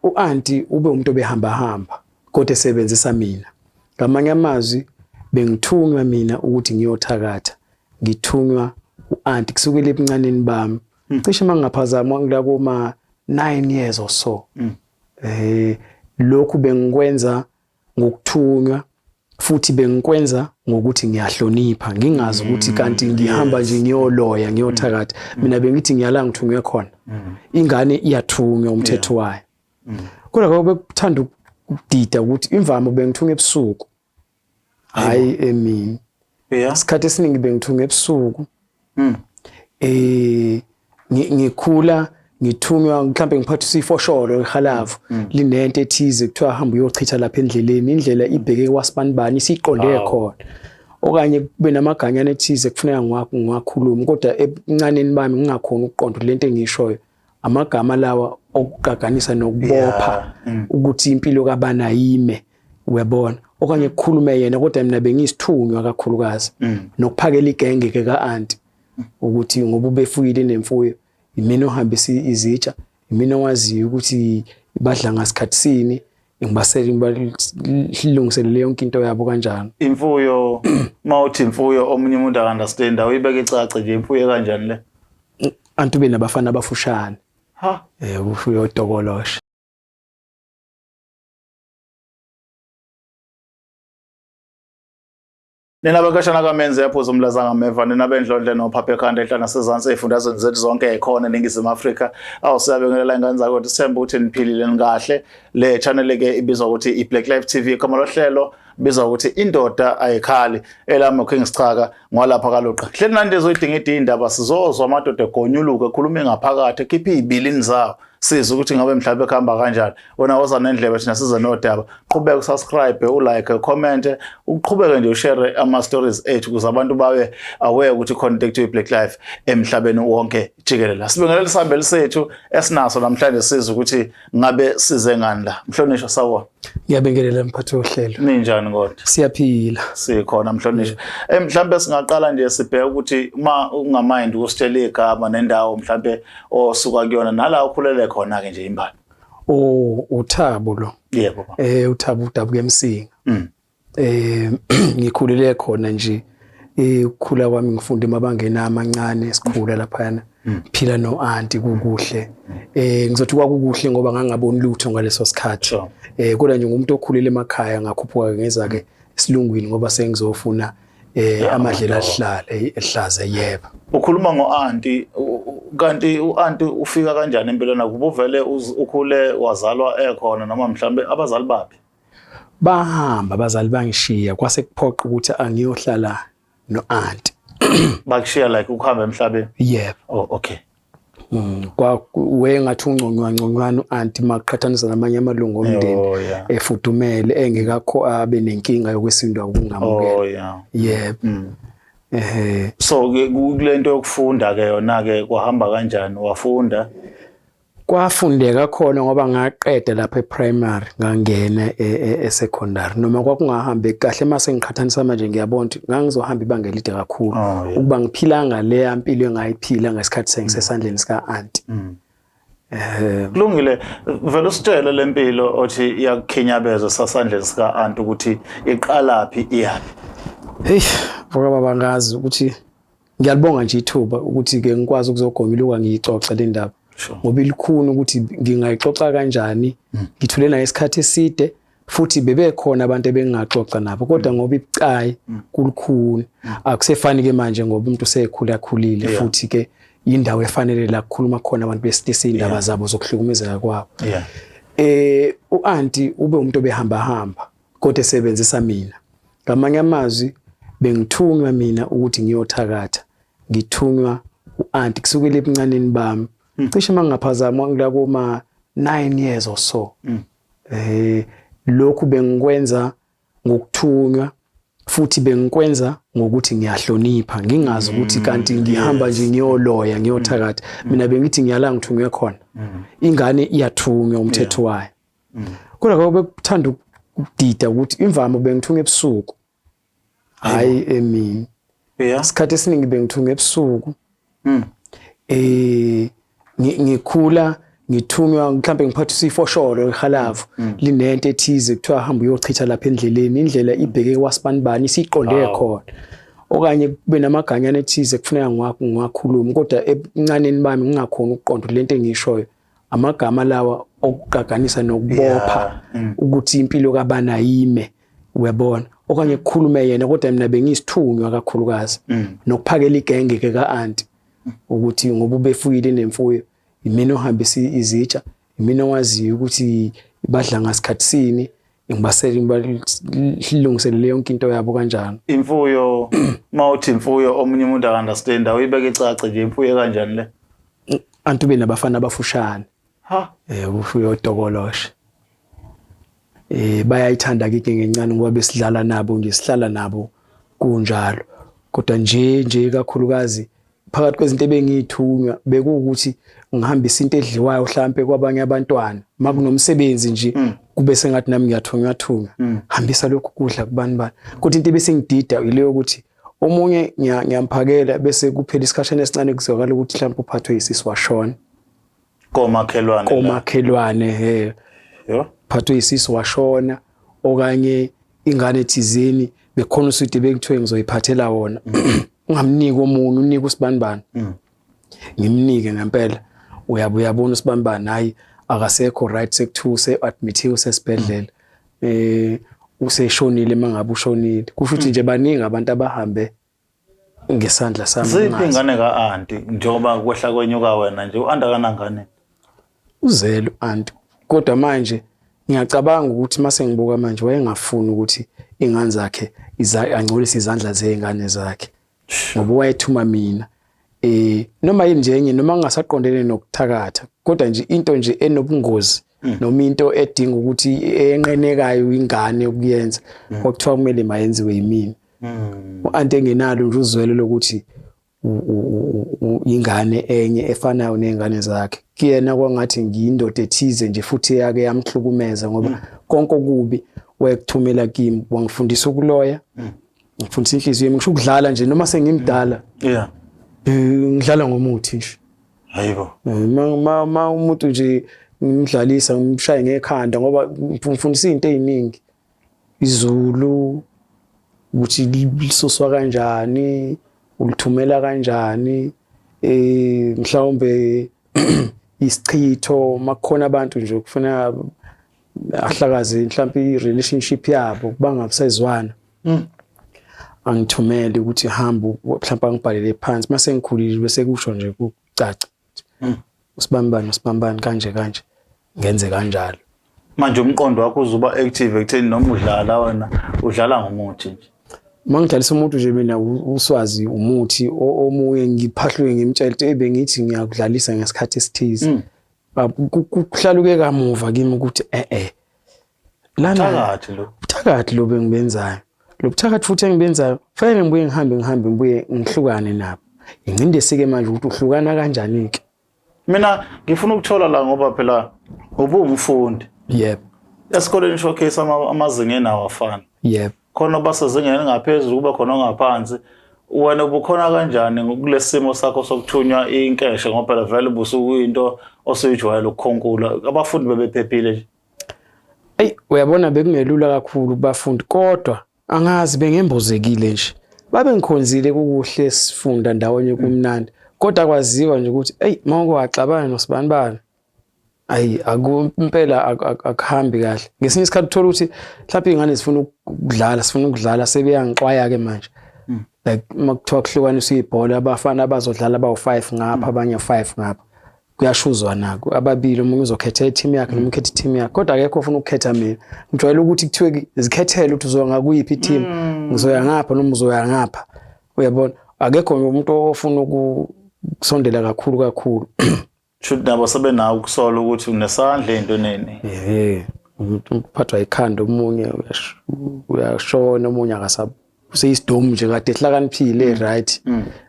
U-anti ube umuntu obehamba hamba kodwa esebenzisa mina. Ngamanye amazwi bengithunywa mina ukuthi ngiyothakatha. Ngithunywa u-anti kusukela ebuncaneni bami. Cishe mangingaphazama ngila kuma 9 years or so. Lokhu bengikwenza ngokuthunywa futhi bengikwenza ngokuthi ngiyahlonipha ngingazi ukuthi kanti ngihamba nje ngiyoloya ngiyothakatha. Mina bengithi ngiyala ngithunywe khona. Ingane iyathunywa umthetho wayo. Kodwa kwabe bekuthanda ukudida ukuthi imvama bengithunywa ebusuku, hayi emini. Isikhathi esiningi bengithunywa ebusuku. Ngikhula ngithunywa mhlambe ngiphatha isifosholo ihalavu linento ethize kuthiwa hamba uyochitha lapha endleleni, indlela ibheke kwasibanibani isiqonde khona, okanye kube namaganyana ethize kufuneka ngiwakhulume, kodwa ebuncaneni bami ngingakhona ukuqonda lento engiyishoyo. Amagama lawa okuqaganisa nokubopha ukuthi impilo kabani ayime, uyabona, okanye kukhulume yena, kodwa mina bengisithunywa kakhulukazi nokuphakela igenge ke ka-anti ukuthi ngoba ubefuyile nemfuyo, imina ohambisa izitsha, imina owaziyo ukuthi badla ngasikhathi sini, ngibasele ngilungiselele yonke into yabo kanjani. Imfuyo, mawuthi imfuyo omunye umuntu aka-understand, awuyibeke icace nje imfuyo kanjani le? Anti ube nabafana abafushane. Ha? Ufuyo otokoloshe. Nina benkashana kaMenzi yaphuza umlaza ngameva, nina bendlondle nophapha ekhanda enhla nasezansi ey'fundazweni zethu zonke ey'khona eNingizimu Afrika. Awu, siyabingelela ingane zakwethu, sithemba ukuthi niphilile nikahle. Le channel-ke ibizwa ukuthi i-Black Life TV, igama lohlelo bizwa ukuthi Indoda Ayikhali. Elami King Sichaka ngwalapha kaLuqa. Hleli nandi ezoyidinga iy'ndaba, sizozwa amadoda egonyuluka ekhuluma ngaphakathi, ekhipha iy'bilini zawo. Sizwe ukuthi ngabe mhlawumbe kuhamba kanjani. Wena woza nendlebe, thina size nodaba. Qhubeka usubscribe, ulike, comment, uqhubeke nje ushare ama stories ethu ukuze abantu babe aware ukuthi khona into ekuthiwa i-Black Life emhlabeni wonke jikelele. Sibingelele isihambeli sethu esinaso namhlanje, sizwe ukuthi ngabe size ngani la. Mhlonishwa, sawubona. Ngiyabingelela mphathi wohlelo. Ninjani kodwa? Siyaphila. Sikhona mhlonishwa. Mhlambe singaqala nje sibheke ukuthi uma ungamind ukusitshela igama nendawo mhlambe osuka kuyona nala ukhulele khona ke nje imbali. Oh, uThabo lo. Yebo. uThabo udabuka eMsinga. Ngikhulele khona nje. Ukukhula kwami ngifunda emabangeni amancane, sikhula laphana. Phila no auntie kukuhle. Ngizothi kwakukuhle ngoba ngangaboni lutho ngaleso sikhathi. Kodwa nje ngumuntu okhulele emakhaya, ngakhuphuka ngeza ke esilungwini ngoba sengizofuna amadlela ahlale ehlaza yebo. Ukhuluma ngo-anti, kanti u-anti ufika kanjani empilweni yakho? Ubuvele ukhule wazalwa ekhona noma mhlambe abazali baphi? Bahamba abazali bangishiya, kwase kuphoqa ukuthi angiyohlala no-anti. Bakushiya like ukuhamba emhlabeni? Yebo. Oh, okay. Kwa wayengathi ungconywana ngconywana u-anti maqhathanisa namanye amalungu omndeni. Oh, yeah. Efudumele engekakho abe nenkinga yokwesindwa ukungamukela. Oh, yeah. Yebo. So ke kulento yokufunda ke yona ke kwahamba kanjani, wafunda? Kwafundeka khona ngoba ngaqeda lapha eprimary ngangena esecondary, noma kwakungahambi kahle. Mase ngiqhathanisa manje ngiyabona ukuthi ngangizohamba ibanga elide kakhulu. Oh, yeah. Ukuba ngiphilanga leya mpilo engayiphila ngesikhathi sengisesandleni sika auntie. Kulungile, vele usitshele lempilo othi iyakukhinyabeza sasandleni sika auntie ukuthi iqalaphi iyaphi. Hey, mfoka baba, ngazi ukuthi ngiyalibonga nje ithuba ukuthi ke ngikwazi ukuzogonyuluka ngiyixoxe le ndaba. Ngoba ilikhuni ukuthi ngingayixoxa kanjani, ngithule naye isikhathi eside, futhi bebekhona abantu ebengingaxoxa nabo, kodwa ngoba ibucayi kulukhuni. Akusefani ke manje ngoba umuntu usekhula khulile, futhi ke indawo efanele la kukhuluma khona abantu besilisa indaba zabo zokuhlukumezeka kwabo. U-anti ube umuntu obehamba hamba kodwa esebenzisa mina. Ngamanye amazwi bengithunywa mina ukuthi ngiyothakatha, ngithunywa u-anti kusukela ebuncaneni bami. Cishe mangingaphazama ngila kuma 9 years or so. Lokhu bengikwenza ngokuthunywa futhi bengikwenza ngokuthi ngiyahlonipha, ngingazi ukuthi kanti ngihamba nje ngiyoloya ngiyothakatha. Mina bengithi ngiyala ngithunywe khona. Ingane iyathunywa umthetho wayo. Kodwa kwabe bekuthanda ukudida ukuthi imvama bengithunywa ebusuku, hayi emini. Isikhathi esiningi bengithunywa ebusuku. Ngikhula Ngithunywa mhlambe ngiphathiswa ifosholo ihalavu linento ethize, kuthiwa hamba uyochitha lapha endleleni, indlela ibheke kwasibanibani, isiqonde khona. Okanye kube namaganyana ethize kufuneka ngiwakhulume, kodwa ebuncaneni bami ngingakhona ukuqonda lento engiyishoyo. Amagama lawa okuqaganisa nokubopha ukuthi impilo kabani ayime, uyabona. Okanye kukhulume yena, kodwa mina bengisithunywa kakhulukazi. Nokuphakela igenge ke ka-anti, ukuthi ngoba ubefuyile nemfuyo, imina ohambisa izitsha, imina owaziyo ukuthi badla ngasikhathi sini, ngibasele ngilungiselele yonke into yabo kanjalo. Imfuyo, mawuthi imfuyo omunye umuntu aka-understand, awuyibeke icace nje, imfuyo kanjani le? Anti ube nabafana abafushane. Ha? Ufuyo otokoloshe. Bayayithanda ke igenge encane ngoba besidlala nabo nje, sihlala nabo kunjalo. Kodwa nje kakhulukazi phakathi kwezinto ebengiyithunywa bekuwukuthi ngihambisa into edliwayo mhlambe kwabanye abantwana makunomsebenzi nje, kube sengathi nami ngiyathunywa thunywa, hambisa lokhu kudla kubani bani. Kodwa into ebesengidida ile ukuthi omunye ngiyamphakela bese kuphela isikhashana esincane kuzwakala ukuthi mhlawumbe uphathwe yisisu washona. Komakhelwane. Komakhelwane, he. Yo. Phathwe yisisu washona, okanye ingane thizeni bekhona uswidi bekuthiwe ngizoyiphathela wona. Ungamniki omunye, unike usibanibani. Ngimnike ngempela. Uyabe uyabona usibanibani, hayi akasekho right, sekuthiwa use-admithiwe usesibhedlela. Useshonile mangabe ushonile. Kusho ukuthi nje baningi abantu abahambe ngesandla sami. Ziphi ingane ka-anti njengoba kwehla kwenyuka wena nje, u-anti akanangane? Uzelo anti. Kodwa manje ngiyacabanga ukuthi mase ngibuka manje wayengafuni ukuthi ingane zakhe angcolise izandla zezingane zakhe. Ngoba wayethuma mina. Noma yini nje enye, noma ngingasaqondene nokuthakatha, kodwa nje into nje enobungozi noma into edinga ukuthi enqenekayo ingane ukuyenza, kwakuthiwa kumele mayenziwe yimina. U-anti engenalo nje uzwelo lokuthi ingane enye efanayo nezingane zakhe. Kuyena kwangathi ngiyindoda ethize nje futhi eyake yamhlukumeza, ngoba konke okubi wayekuthumela kimi. Wangifundisa ukuloya, ngifundisa inhliziyo yami, ngisho ukudlala nje noma sengimdala. Ngidlala ngomuthi nje. Hayibo. Ma umuntu nje ngimdlalisa ngimshaye ngekhanda, ngoba ngifundisa izinto eziningi. Izulu ukuthi lisuswa kanjani, ulithumela kanjani, mhlawumbe isichitho makukhona abantu nje kufuna ahlakaze mhlawumbe i-relationship yabo bangabusezwana. Angithumele ukuthi hamba mhlawumbe angibhalele phansi mase ngikhulile bese kusho nje kucaca. Usibambani usibambani kanje kanje ngenze kanjalo. Manje umqondo wakho uzuba active ekutheni noma udlala wena udlala ngomuthi nje. Mangidlalisa umuntu nje mina uswazi umuthi omunye ngiphahlwe ngimtshela ukuthi bengithi ngiyakudlalisa ngesikhathi esithize. Kuhlaluke kamuva kimi ukuthi lana Uthakathi lo. Uthakathi lo bengibenzayo. Lo buthakathi futhi engibenzayo fanele ngibuye ngihambe ngibuye ngihlukane nabo. Ingcindezi ke manje ukuthi uhlukana kanjani ke. Mina ngifuna ukuthola la ngoba phela ubuwumfundi. Yebo. Esikoleni showcase amazinga enawo afana. Yebo. Khona basezingeni ngaphezulu kuba khona ongaphansi. Wena ubukhona kanjani kulesimo sakho sokuthunywa inkeshe ngoba phela vele ubusukuyinto osuyijwayele ukukhonkula. Abafundi bebephephile nje. Ey uyabona bekungelula kakhulu kubafundi, kodwa angazi bengembozekile nje. Babengikhonzile kukuhle sifunda ndawonye kumnandi. Kodwa kwaziwa nje ukuthi ey mawuke waxabana nosibanibani. Ayi akumpela akuhambi kahle. Ngesinye isikhathi uthola ukuthi mhlawumbe ingane zifuna ukudlala, sifuna ukudlala sebeyangixwaya ke manje. Like makuthiwa kuhlukaniswa ibhola abafana abazodlala bawu5 ngapha abanye 5 ngapha. Kuyashuzwa nako ababili, omunye uzokhetha i-team yakhe noma ukhetha i-team yakhe, kodwa akekho ofuna ukukhetha mina. Ngijwayele ukuthi kuthiwe zikhethele ukuthi uzoya ngakuyiphi i-team, ngizoya ngapha noma uzoya ngapha. Uyabona, akekho umuntu ofuna ukusondela kakhulu kakhulu. Shuthi nabo sebenawo ukusola ukuthi unesandla ey'ntweni. Umuntu uphathwa ikhanda, omunye uyashona, omunye akasab useyisidomu nje kade ehlakaniphile, right.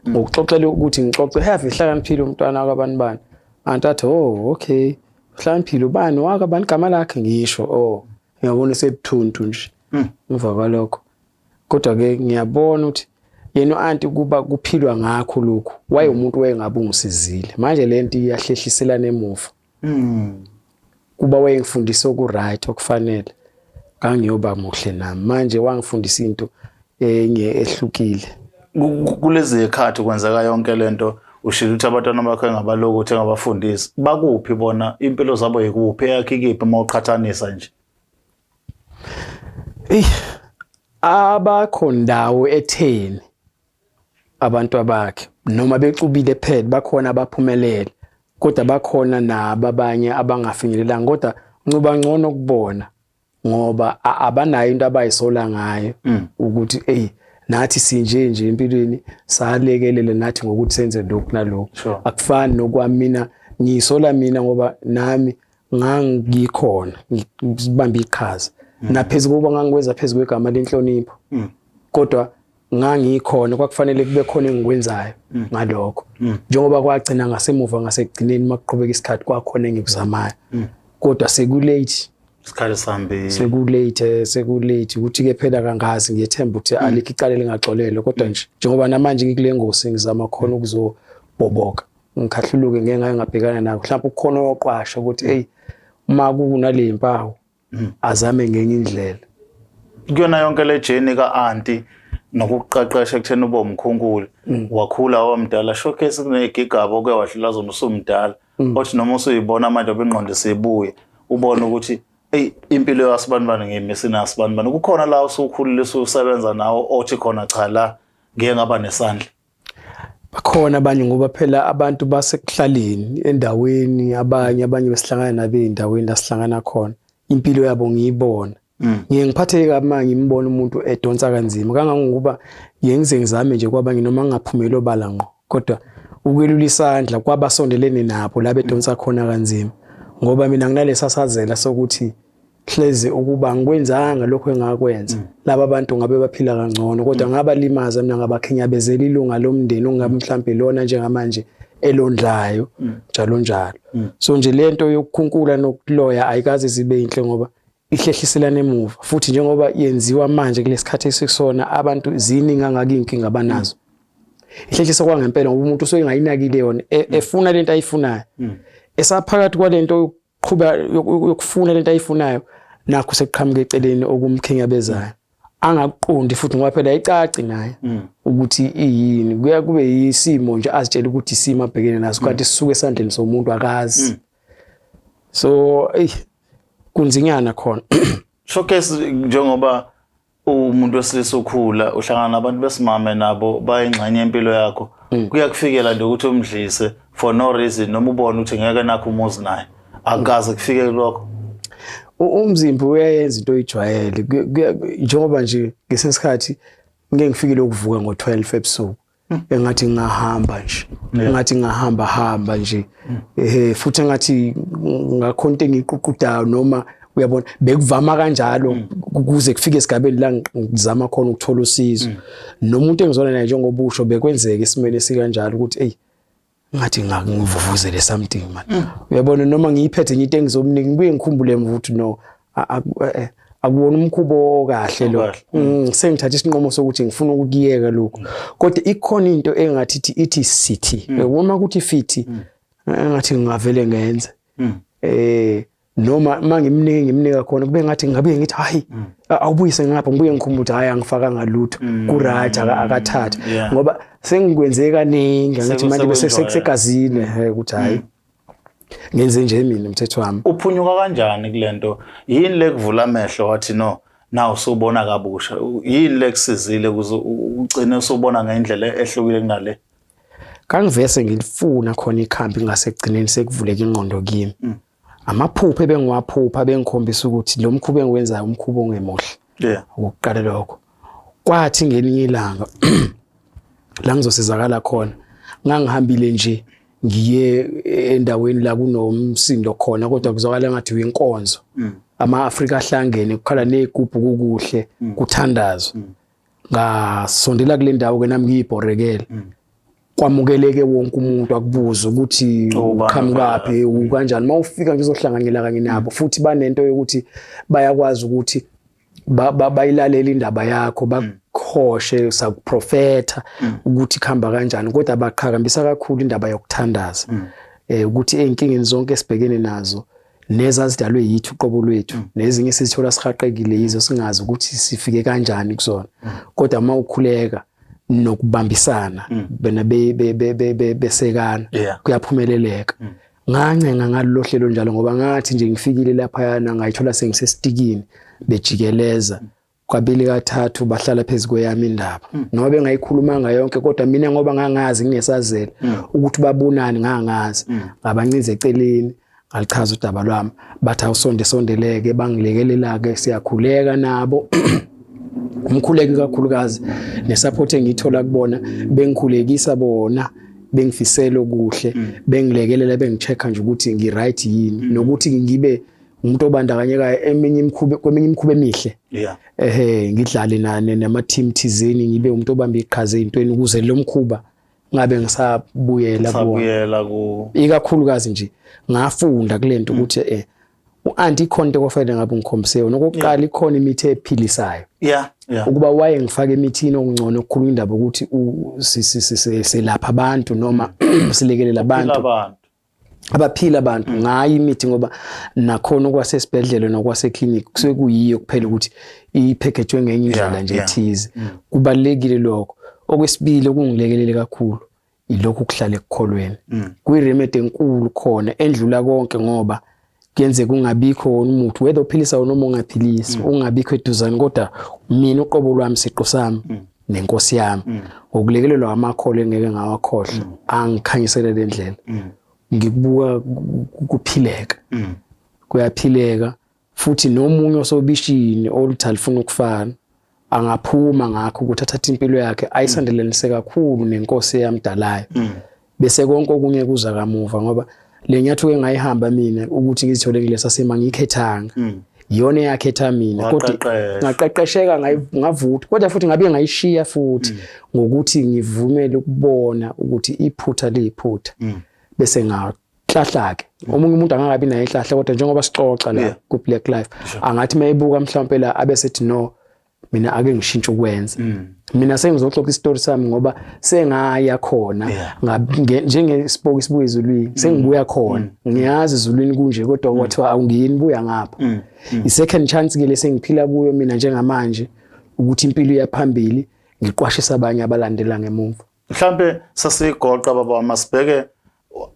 Ngokuxoxela ukuthi ngixoxe have ehlakaniphile umntwana kwabantu bani. Anti athi oh okay, uhlakaniphile ubani wakabani igama lakhe ngisho oh ngiyabona sebuthuntu nje. Emva kwalokho kodwa ke ngiyabona ukuthi yena u-anti kuba kuphilwa ngakho lokhu waye umuntu wayengabe ungisizile. Manje lento iyahlehliselana emuva. Kuba wayengifundisa oku-right okufanele, ngangiyoba muhle nami. Manje wangifundisa into enye ehlukile. Kulezi zikhathi kwenzeka yonke lento, ushilo ukuthi abantwana bakho engabalokuthi engabafundisi, bakuphi bona, impilo zabo yikuphi, eyakhe ikiphi uma uqhathanisa nje? Eyi, abakho ndawo etheni abantu abakhe, noma becubile phela bakhona abaphumelele, kodwa bakhona nabo abanye abangafinyelelanga, kodwa ncuba ngcono kubona ngoba abanayo into abayisola ngayo ukuthi ey nathi sinje nje empilweni, salekelele nathi ngokuthi senze lokhu nalokhu. Akufani nokwami, mina ngiyisola mina ngoba nami ngangikhona ngibamba iqhaza naphezu kokuba ngangikwenza phezu kwegama lenhlonipho, kodwa ngangikhona, kwakufanele kube khona engikwenzayo ngalokho. Njengoba kwagcina ngasemuva ngasekugcineni makuqhubeka isikhathi kwakhona engikuzamayo, kodwa sekulate. Isikhathi sihambile. Sekulate, sekulate ukuthi ke phela kangazi, ngiyethemba ukuthi alikho icala elingaxolelwe, kodwa nje njengoba namanje ngikule ngosi ngizama khona ukuzobhoboka ngikhahluluke ngeke ngaye ngabhekana nakho. Mhlawumbe ukhona oyoqwasha ukuthi hey, uma kunale mpawu azame ngenye indlela. Kuyona yonke le journey ka-anti nokukuqeqesha ekutheni ube umkhunkuli, wakhula wamdala, showcase kuney'gigaba oke wadlula zona usumdala, othi noma usuyibona manje ngoba ingqondo isibuye, ubone ukuthi eyi impilo yasibanibani ngiyimise nasibanibani. Kukhona la usukhulile ususebenza nawo othi khona cha la ngiye ngaba nesandla? Bakhona abanye, ngoba phela abantu basekuhlaleni endaweni, abanye besihlangana nabo ey'ndaweni la sihlangana khona, impilo yabo ngiyibona. Ngiye ngiphatheke kabi uma ngimbona umuntu edonsa kanzima, kangangokuba ngiye ngize ngizame nje kwabanye noma ngingaphumeli obala ngqo, kodwa ukwelula isandla kwabasondelene nabo la bedonsa khona kanzima, ngoba mina nginalesasazela sokuthi hleze ukuba ngikwenzanga lokho engakwenza, laba bantu ngabe baphila kangcono, kodwa ngabalimaza mina, ngabakhinyabezela ilunga lomndeni okungabe mhlambe lona njengamanje elondlayo, njalo njalo. So nje lento yokukhunkula nokuloya ayikaze zibe inhle, ngoba ihlehliselana emuva, futhi njengoba yenziwa manje kulesikhathi esikusona, abantu ziningi kangaka iy'nkinga abanazo. Ihlehlisa kwangempela, ngoba umuntu usuke engayinakile yona, efuna lento ayifunayo, esaphakathi kwalento qhuba yokufuna lento ayifunayo, nakho sekuqhamuka eceleni okumkhinyabezayo angakuqondi futhi, ngoba phela ayicaci naye ukuthi iyini. Kuya kube yisimo nje azitshela ukuthi isimo abhekene naso, kanti sisuke esandleni somuntu akazi. So ey, kunzinyana khona. Showcase, njengoba umuntu wesilisa ukhula uhlangana nabantu besimame, nabo bayingxenye yempilo yakho, kuyakufikela nje ukuthi umdlise for no reason, noma ubone ukuthi ngeke nakho umuzi naye, akukaze kufike kulokho? Umzimba uyayenza into oyijwayele. Njengoba nje ngesinye isikhathi ngike ngifikile ukuvuka ngo-12 ebusuku, engathi ngingahamba nje, engathi ngingahamba hamba nje, futhi engathi ngakhona into engiyiququdayo, noma uyabona bekuvama kanjalo kuze kufike esigabeni la ngizama khona ukuthola usizo nomuntu engizona naye. Njengoba usho, bekwenzeka esimeni esikanjalo ukuthi ey, ngathi ngivuvuzele something man, uyabona, noma ngiyiphethe nje into engizomnika, ngibuye ngikhumbule emva ukuthi no, akuwona umkhubo okahle lo. Okahle. Sengithatha isinqumo sokuthi ngifuna ukukuyeka lokhu, kodwa ikhona into engathi ithi sithi uma kuthi fithi, engathi ngingavele ngenze noma mangimnike, ngimnika khona, kube ngathi ngabuye ngithi hayi, awubuyise ngapha, ngibuye ngikhumbule ukuthi hayi, angifakanga lutho, ku right, akathathe, ngoba sengikwenze kaningi, angithi manje bese sekusegazini ukuthi hayi, ngenze nje mina umthetho wami. Uphunyuka kanjani kulento? Yini lekuvula amehlo wathi no, na usubona kabusha? Yini lekusizile ukuze ugcine usubona ngendlela ehlukile kunale? Kangivese ngilifuna khona ikhambi ngasekugcineni sekuvuleka ingqondo kimi. Amaphupho ebengiwaphupha bengikhombisa ukuthi lo mkhuba engiwenzayo umkhuba ongemuhle. Ukuqala lokho. Kwathi ngelinye ilanga la ngizosizakala khona, ngangihambile nje ngiye endaweni la kunomsindo khona, kodwa kuzwakala ngathi uyinkonzo. Ama-Afrika ahlangene, kukhala nezigubhu, kukuhle, kuthandazwa. Ngasondela kule ndawo ke nami ngiyibhorekele. Kwamukeleke wonke umuntu, akubuza ukuthi Ubani uqhamukaphi, ukanjani. Mawufika nje uzohlanganyela kanye nabo, futhi banento yokuthi bayakwazi ukuthi bayilalela indaba yakho, bakukhoshe sakuprofetha ukuthi kuhamba kanjani, kodwa baqhakambisa kakhulu indaba yokuthandaza. Ukuthi ey'nkingeni zonke esibhekene nazo nezazidalwe yithi uqobo lwethu, nezinye sizithola sihaqekile yizo singazi ukuthi sifike kanjani kuzona, kodwa uma ukhuleka nokubambisana bena besekana kuyaphumeleleka. Ngancenga ngalolo hlelo njalo, ngoba ngathi nje ngifikile laphayana ngayithola sengisesitikini bejikeleza kabili kathathu, bahlala phezu kweyami indaba, noma bengayikhulumanga yonke, kodwa mina ngoba ngangazi nginesazela ukuthi babonani, ngangazi, ngabancinza eceleni, ngalichaza udaba lwami, bathi awusonde sondeleke, bangilekelela-ke, siyakhuleka nabo, umkhuleko kakhulukazi nesupport engiyithola kubona, bengikhulekisa bona, bengifisela okuhle, bengilekelela, bengicheck-a nje ukuthi ngi-right yini, nokuthi ngibe umuntu obandakanyekayo eminye imikhuba, kweminye imikhuba emihle. Ehe, ngidlale nama team thizeni, ngibe umuntu obamba iqhaza ezintweni ukuze lo mkhuba ngabe ngisabuyela kuwona. Sabuyela ku Ikakhulukazi nje ngafunda kulento ukuthi u-anti ikhona into okufanele ngabe ungikhombise yona. Okokuqala, ikhona imithi ephilisayo. Ukuba waye ngifake emithini okungcono ukukhuluma indaba ukuthi selapha abantu noma silekelela Phila abantu abantu. Abaphila abantu ngayo imithi, ngoba nakhona okwasesibhedlela nokwaseklinikhi kusuke kuyiyo kuphela ukuthi ipackage ngenye indlela nje ethize. Kubalulekile lokho. Okwesibili okungilekelele kakhulu ilokhu kuhlala ekukholweni, kuyiremedy enkulu khona endlula konke, ngoba kuyenzeka ungabikho wona umuthi, whether uphilisa noma ungaphilisi, ungabikho eduzane, kodwa mina uqobo lwami, siqu sami nenkosi yami, ngokulekelelwa amakholwa engeke ngawakhohlwa, angikhanyisele le ndlela, ngikubuka kuphileka, kuyaphileka futhi. Nomunye osobishini oluthi alifuna ukufana angaphuma ngakho ukuthi athathe impilo yakhe ayisondelanise kakhulu nenkosi eyamdalayo, bese konke okunye kuza kamuva, ngoba le nyathuko engayihamba mina ukuthi ngizithole kulesa simo angiyikhethanga, iyona eyakhetha mina, kodwa Waqeqeshwa. Ngaqeqesheka, ngavutha, kodwa futhi ngabe ngayishiya futhi ngokuthi ngivumele ukubona ukuthi iphutha liyiphutha, bese ngahlahla ke. Omunye umuntu angakabi nayo inhlahla, kodwa njengoba sixoxa la ku Black Life, angathi mayebuka mhlawumbe la abe sethi, "No, mina ake ngishintshe ukwenza, mina sengizoxoxa isitori sami ngoba sengaya khona." Njengesipoki sibuya ezulwini, sengibuya khona, ngiyazi ezulwini kunje, kodwa kwathiwa awungiyini, buya ngapha. I-second chance ke lesengiphila kuyo mina njengamanje, ukuthi impilo iyaphambili, ngiqwashisa abanye abalandela ngemuva. Mhlambe sasigoqa, baba, masibheke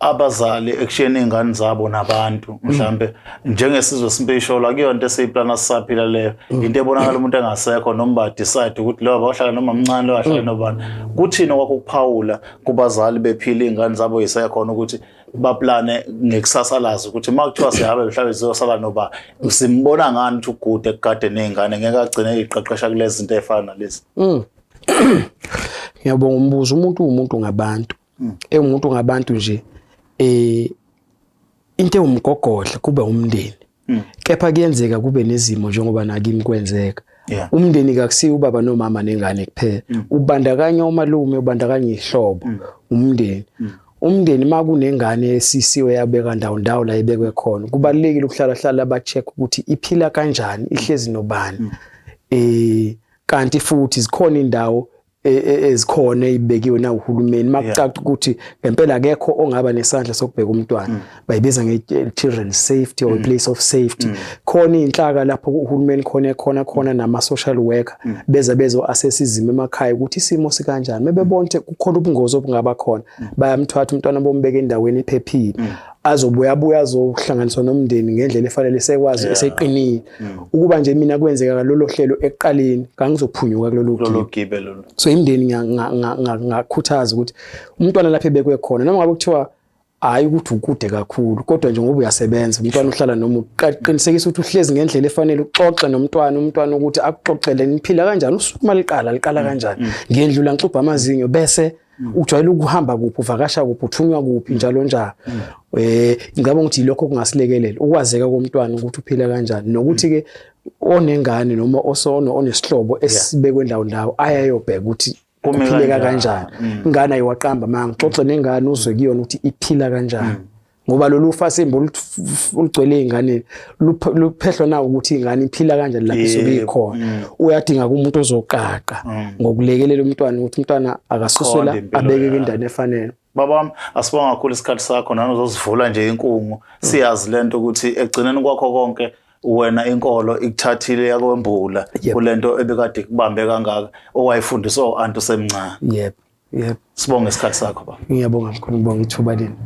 abazali ekushiyeni iy'ngane zabo nabantu, mhlambe njengesizwe simpisholo akuyonto esiyiplana sisaphila leyo, into ebonakala umuntu engasekho noma ba-decide ukuthi lo bahlala noma mncane, lo ahlala nobani. Kuthini okwakho ukuphawula kubazali bephila iy'ngane zabo yisekhona, ukuthi baplane ngekusasa lazo, ukuthi uma kuthiwa sihambe mhlawumbe ziyosala noba, simbona ngani ukuthi ugude ekugadeni iy'ngane, ngeke agcine ey'qeqesha kulezi zinto ey'fana nalezi? Ngiyabonga umbuzo. Umuntu uwumuntu ngabantu, ewumuntu ngabantu nje, into ewumgogodla kube umndeni, kepha kuyenzeka kube nezimo njengoba nakimi kwenzeka. Umndeni kakusiyo ubaba nomama nengane kuphela, ubandakanya umalume, ubandakanya ihlobo, umndeni. Umndeni uma kunengane esisiwe yabeka ndawo ndawo la ibekwe khona, kubalulekile ukuhlala hlala ba-check ukuthi iphila kanjani, ihlezi nobani. Kanti futhi zikhona indawo ezikhona ezibekiwe na uhulumeni makucaca ukuthi ngempela akekho ongaba nesandla sokubheka umntwana, bayibiza nge-children safety or place of safety. Khona iy'nhlaka lapho uhulumeni khona ekhona khona nama-social worker beza bezo-assess izimo emakhaya ukuthi isimo sikanjani. Mebebona ukuthi kukhona ubungozi obungaba khona, bayamthwatha umntwana, bombeka endaweni ephephile, azobuya abuya azohlanganiswa nomndeni ngendlela efanele, sekwazi eseqinile. Ukuba nje mina kwenzeka ngalolo hlelo ekuqaleni, ngangizophunyuka kulolu gibe. Lolo gibe lolo. So imndeni ngakhuthaza ukuthi umntwana lapho ebekwe khona, noma ngabe kuthiwa hayi ukuthi ukude kakhulu, kodwa nje ngoba uyasebenza umntwana uhlala noma uqinisekisa ukuthi uhlezi ngendlela efanele, uxoxe nomntwana, umntwana ukuthi akuxoxele niphila kanjani, usuku maliqala liqala kanjani, ngendlula ngixubha amazinyo, bese ujwayele ukuhamba kuphi, uvakasha kuphi, uthunywa kuphi, njalo njalo. Ngicabanga ukuthi lokho kungasilekelela ukwazeka komntwana ukuthi uphila kanjani, nokuthi ke onengane noma osono onesihlobo esibekwe ndawo ndawo ayayobheka ukuthi Kume kuphileka kanjani. kanjani. Ingane ayiwaqamba manga, uxoxe nengane, uzwe kuyona ukuthi iphila kanjani, ngoba lolu fasimba olugcwele ey'nganeni luphehlwa na ukuthi ingane iphila kanjani lapho isuke ikhona. Uyadinga kumuntu ozoqaqa ngokulekelela umntwana ukuthi umntwana akasuswe la Qonde impilo abekeke yakhe. endaweni efanele. Babam, asibonga kakhulu isikhathi sakho nani uzosivula nje inkungu. Siyazi lento ukuthi ekugcineni kwakho konke wena inkolo ikuthathile yakwembula kulento ebekade ikubambe kangaka owayifundiswa u-anti usemncane. Yep. Yep. Sibonge isikhathi sakho baba. Ngiyabonga mkhulu, ngibonga ithuba lenu.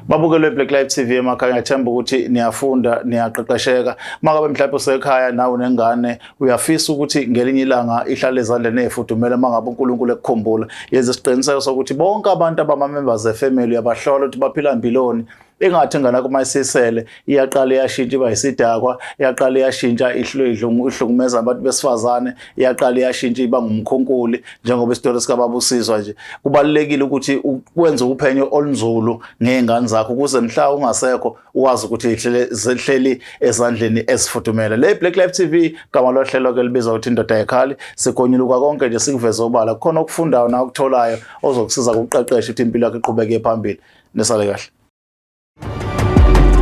Babukelwe Black Life TV emakhaya, ngiyathemba ukuthi niyafunda, niyaqeqesheka. Makabe mhlawumbe usekhaya nawe unengane, uyafisa ukuthi ngelinye ilanga ihlale ezandleni ezifudumele mangabe uNkulunkulu ekukhumbula. Yenza isiqiniseko sokuthi bonke abantu abama-members efamily uyabahlola ukuthi baphila mpiloni. Ingathi ingane yakho uma isisele iyaqala iyashintsha iba yisidakwa, iyaqala iyashintsha ihlukumeza abantu besifazane, iyaqala iyashintsha iba ngumkhunkuli njengoba isitori sikababa usizwa nje. Kubalulekile ukuthi ukwenze uphenyo olunzulu ngey'ngane zakho ukuze mhla ungasekho wazi ukuthi zihleli ezandleni ezifudumele. Le Black Life TV gama lohlelo ke libizwa ukuthi Indoda Ekhali, sigonyuluka konke nje sikuveze obala. Kukhona okufundayo na okutholayo ozokusiza ukuqeqesha ukuthi impilo yakho iqhubeke phambili. Nisale kahle.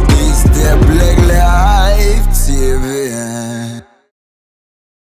It's the Black Life TV.